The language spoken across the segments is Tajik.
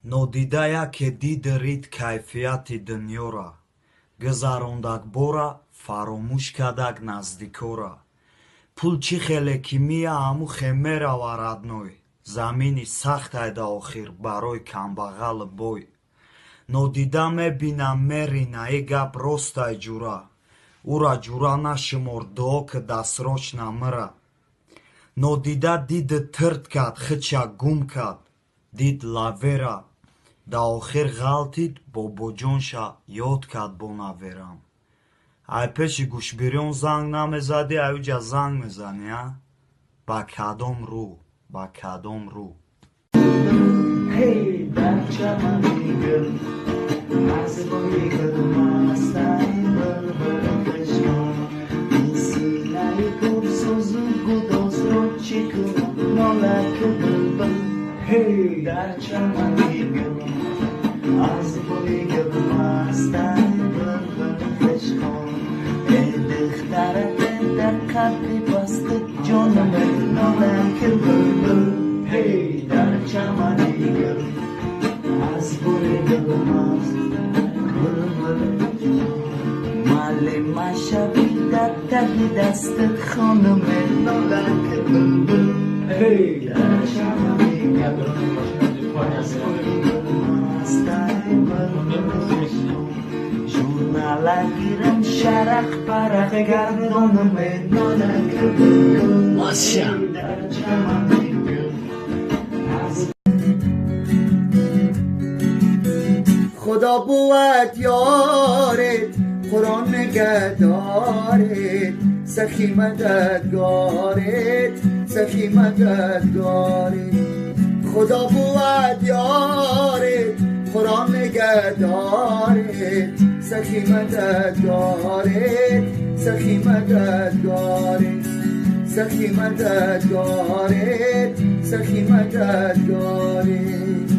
Нодида яке диди рид кайфияти дунёра, гузарондак бора, фаромӯш кардак наздикора. Пул чӣ хеле ки мия, ҳаму хе мерава, родной. Замини сахтай да охир барои камбағалу бой. Нодида мебинам мерина, и гап ростай, ҷура. Ура ҷура нашумор, дуо ки дасроч намира. Нодида диди тирд кард, хича гум кард. Дид лавера. Да охир ғалтид, бобоҷонша ёд кард бо наверам. Ай пеши гӯшбирён занг намезадӣ, аюҷа занг мезанӣ, а? Ба кадом рӯ? Ба кадом рӯ? Hey, дар чамани гул аз бӯи гул мастай булбул хушкон, ин синаи пурсӯзу гудозро чӣ кунам, нолак булбул. Hey, дар чамани гул аз бӯи гул мастай булбул хушкон, эй духтарак, дар қалби пасту ҷонам, нолак булбул. Hey, дар чамани гул аз бӯи гул маст булбул, малима шави дар таги дасти хонум, нолак булбул. Hey, дар чамани гул аз бӯи гул мастай булбул, журнала гирам, шарах парах гардонум, нолак булбул. Masha. Дар чамани гул аз خدا بود یارت، قرآن نگهدارت، سخی مددگارت، سخی مددگارت. خدا بود یارت، قرآن نگهدارت، سخی مددگارت، سخی مددگارت، سخی مددگارت، سخی مددگارت.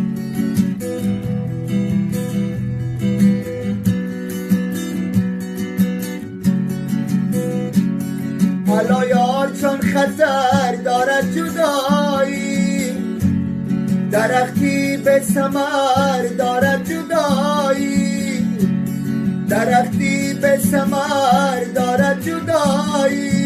حالا یار چون خطر دارد جدایی، درختی به ثمر دارد جدایی، درختی به ثمر دارد جدایی.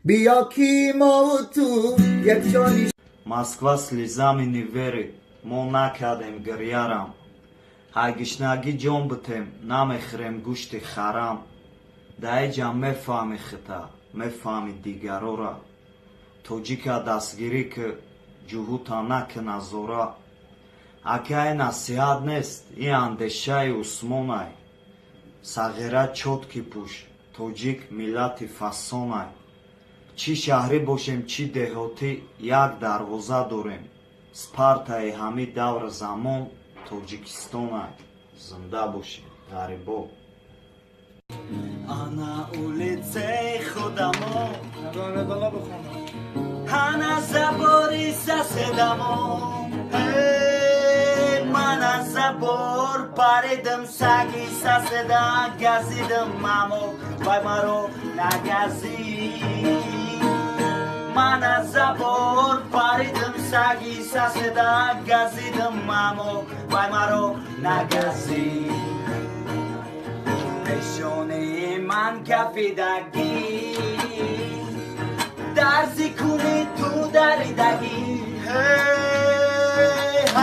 بیا کی ما و تو یک جانی. Москва слезами не верит, мо накардем гирьярам. Ҳай гишнагӣ ҷон битем, намехӯрем гӯшти харам. Даиҷа мефаҳми хита, мефаҳми дигарора. Тоҷика дастгирӣ ки ҷуҳута накуна зора. Акай насиҳат нест, ин андешаи Усмонай. Сағира чётки пӯш, тоҷик миллати фасонай. Чӣ шаҳрӣ бошем, чӣ деҳотӣ, як дарвоза дорем. Спартаи ҳамин давр замон Тоҷикистонай. Зинда бошед, ғарибо. Ана улицаи худамо, ана забори соседамо. Ман аз забор паридам, саги соседа газидам, мамо вай маро нагазид. Ман аз забор паридам, саги соседа газидам, мамо вай маро нагазид. Пешонаи ман кафидагӣ, дарзи куни ту даридагӣ.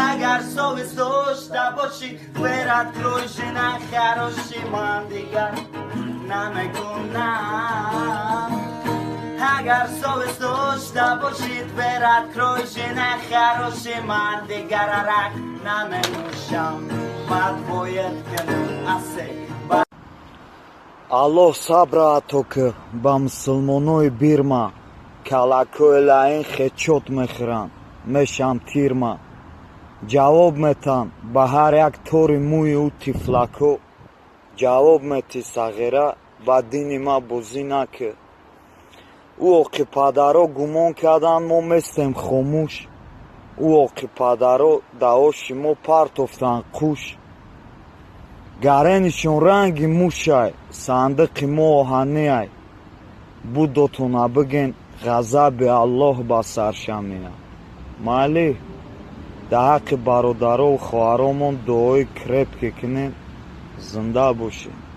Агар совесть дошта бошӣ, дверь открой, жена хороший, ман дигар намекунам. Агар совесть дошта бошӣ, дверь открой, жена хороший, ман дигар арақ наменӯшам. Бад бояд кунам асе. Аллоҳ сабра ато ки ба мусулмонои Бирма, калакҳои лаин хечот мехӯранд, мешам тирма. Ҷавоб метан ба ҳар як тори мӯи ӯ тифлакҳо. Ҷавоб метӣ, сағира, ба дини ма бозӣ накӣ. Ӯ оқи падаро гумон карданд, мо местем хомӯш. Ӯ оқи падаро даоши мо партофтанд қуш. Гаренишон ранги мушай, сандиқи мо оҳаниай. Будотона биген, ғазаби Аллоҳ ба саршамия. Майли. Дар ҳаққи бародарову хоҳаромон дуои крепкий кунем. Зинда бошед.